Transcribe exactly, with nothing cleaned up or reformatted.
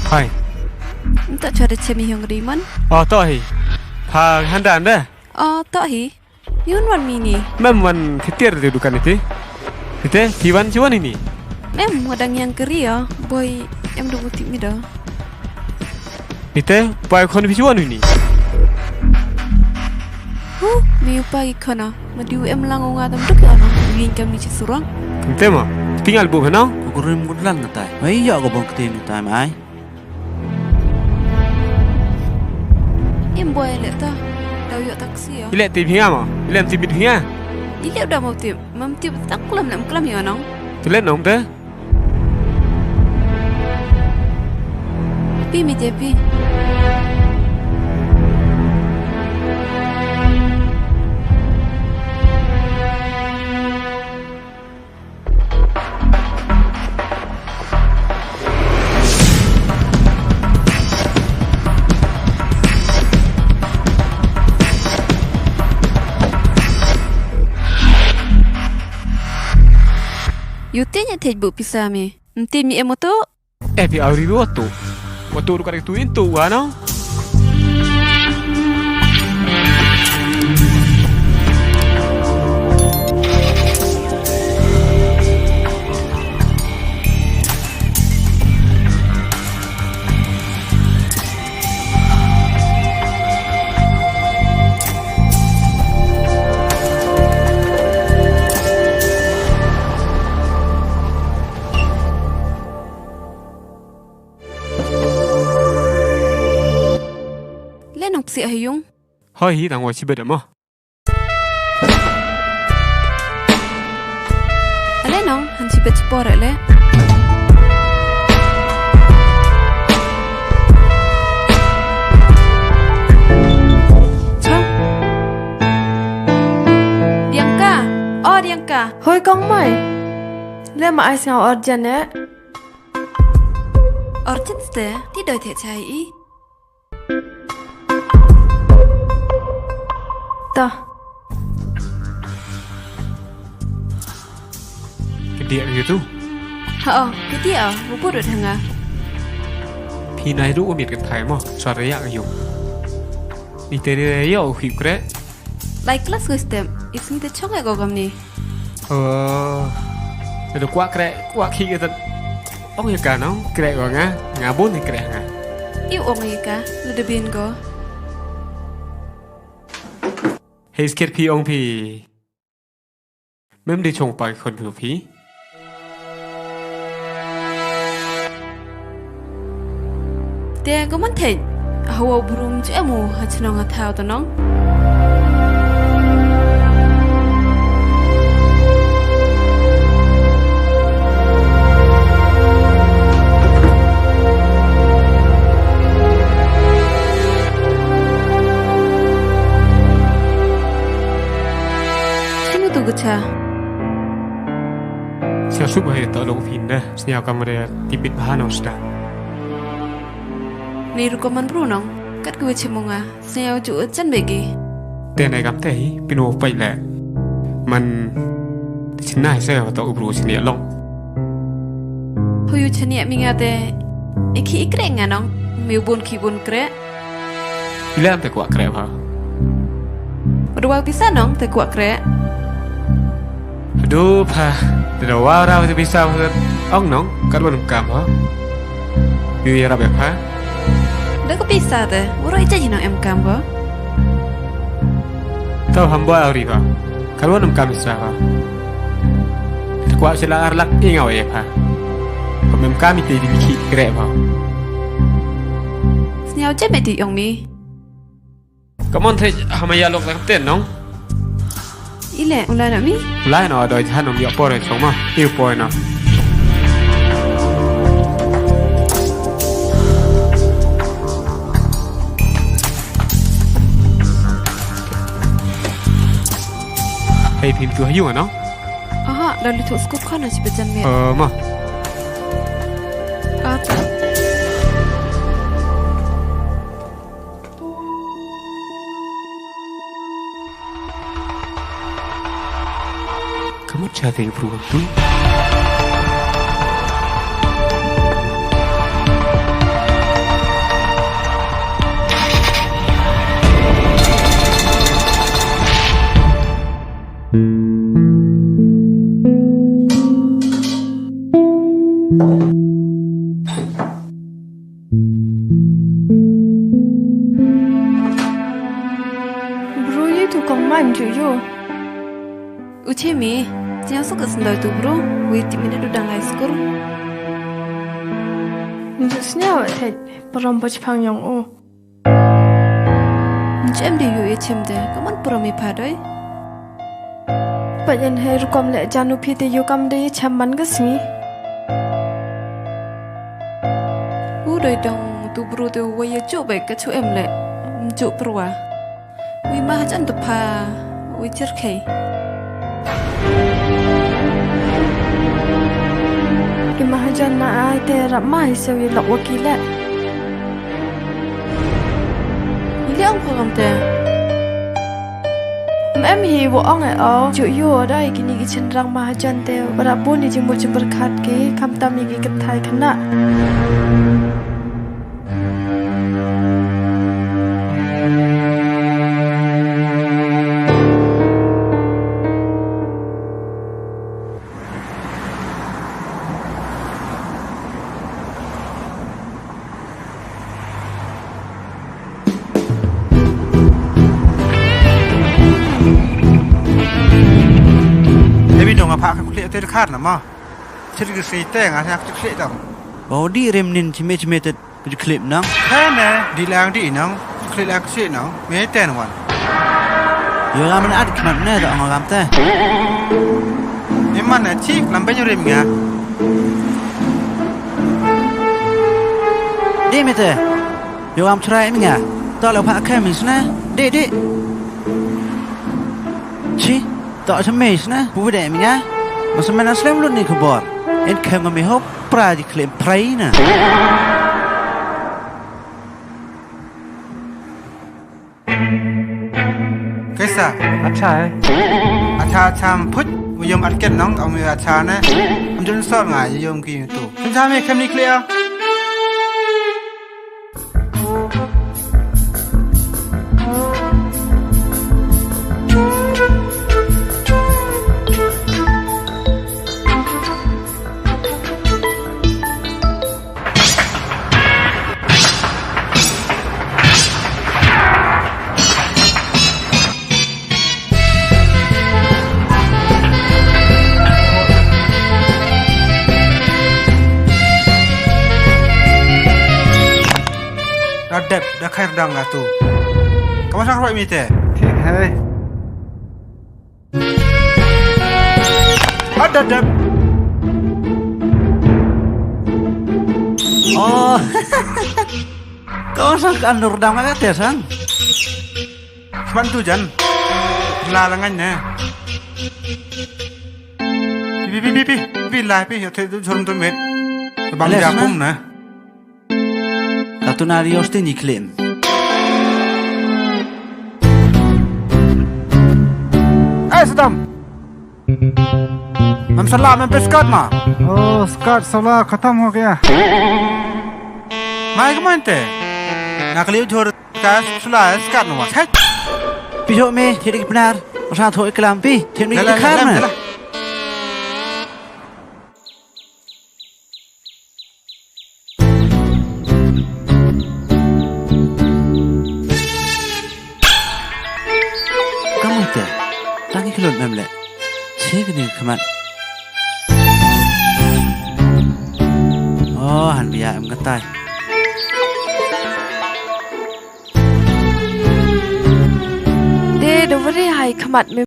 Hai. Em toh chwa da chem i hiong ri man. Oh, toh hi. Pha handa nda. Oh, toh hi. Yun wan mi ni. Mem wan khitir de dukan iti. Ite, phi wan chi wan ini. Mem wadang yang kari ya, boy, em du buti mi da. Ite, boy khon phi chi wan ini. Hu, mi upa ki khona, ma diu em lang nga tam duk ya na, wi kam ni chi surang. Ite ma, tingal bu khana. Ko rim ko lang ngatai. Ai ya ko bong kti ngatai mai. Em boy le ta. Daw yoh taxi ya. Ile tip hinga mo. Ile tip bit hinga. Ile da mo tip. Mam tip tak kulam lem kulam ya nong. Tule nong te. Pi mi je pi. Yu te nya thej bu pisa mi. Nti mi em oto. Eh, phi auri watu. Watu rukat itu intu, ano? Le nong psiah ha yung. Hoi hi, tang wa chibet mo. Ale nong, han chibet chipor le. Chong. Diangka. Oh, Diangka. Hoi kong mai. Le ma ai sngau urgent eh. Urgent ste, ti doi the chai i. Ta. Kediak gitu. Ha, kediak, bubur hanga. Phi nai du umit kan thai mo, suara ya yung. Ni te ni ya u khip kre. Lai klas ko step, isngi te chong ko gamni. Oh, da kwah kre, kwah khi ka tat. Ong ya ka nong, kre ko nga, nga bun ni kre nga. Iu ong ya ka, le da bin ko. Hei skir phi ong phi. Mem de chong pa khon phi. Te ko man thei, hawa brum chu emu ha chnong ha thaw to nong. Chinu tu gucha. Sñiaw suk bha i toh lok phi nda, sñiaw kam re tipit bha no sda. Ni rukom man bru nong, kat kwe chimunga, sñiaw ju chan begi. Te nai kam te hi, pino pai le. Man, chna se to u bru chnia long. Huyu chnia mi nga te, iki ikre nga nong, mi bun ki bun kre. Ilam te kwah kre bha. Dua pisa nong te kwah kre. Aduh, pha. Te dua rau te pisa, pha. Ong nong, kat wan kam, pha. Yu ya rap ya, pha. Da ko pisa te, uro i cha nong em kam, pha. Tau ham boi auri, pha. Kat wan kam pisa, pha. Te kwah sila ar lak ingaw e, pha. Ko mem kam i te di ki kre, pha. Sniaw che me ti ong mi. Come on, thej, hama ya lok tak ten, nong? Ile, ulai na mi? Ulai no, adoi jahan nong yok pore, chong ma. Iu pore no. Hei, phim tu hayu, no? Aha, lalu tu skut khana si pejan me. Eh, ma. Ata. Kamu chatting through tu. Bru yi tu kong man ju yo. U che mi, tiang suk ka sendal tu bru, wi ti minit u dang lai skur. Njuk snya wa thai, param bach pang yong u. Njem de yu e chem de, ka man pura mi pha doi. Pat yan hei rukom le jan u phi te yu kam de ye chem man ka sngi. U doi dong tu bru te wa ye chu bai ka chu em le, chu pruwa. Wi ma hajan tu pha, wi chir khei. Ki ma hajan na ai te rap ma hi se wi lok wa ki le. Ni le ong ko kam te. Em em hi wa ong e o, ju yo da i kini ki chin rang ma hajan te, wa rap bun i jingmut jingpyrkhat ki, kham tam i ki kynthai khynnah. Ebi dong apa ka kulit hotel khar nama? Sir ki si te nga sak kulit dong. Bau di rem nin chime chime te. Pynjukhlip nang. He ne, di lang di nang, jukhlip lang ksi nang, me ten wan. Yo ram na at khmat ne da ong ram te. Iman ne chi, lam ben rim nga. Di me te. Yo ram chrai me nga. To lo pha khem is ne. Di, di. Chi, to sa me is ne. Pu de me nga. Masa mena slem lut ni khubor. En khem nga me hop pra jukhlip prai na. Kaisa? Acha hai. Acha, acha, phut, u yom at ken nong, am acha ne. Am jun sor nga, yom ki tu. Ken sa me kem ni clear. Da dep, da khair dang nga tu. Kamu sak roi mi te? Thik hai. Ada dep. Oh. Kamu sak andur dang nga te sang. Sman tu jan. La la ngan ne. Pi, pi, pi, pi, pi, pi, lai, pi, ya te tu jhur tu met. Bang. Ales, jakum na. Na. Ka tu na ri os te ni khlem. Eh, Saddam. Mam sala, mam pe skat ma. Oh, skat sala khatam ho gaya. Mai ka man te. Na kali jhur. Ka sula skat no wa. Hai. Pi ho me, thiri ki pnar. Masa tho iklam pi, thiri mi. Dala, ki khar dala, na. Dala. Kamu te, tangi kelon mem le. Che kini khmat. Oh, han biya em katai. De, da wari hai khmat me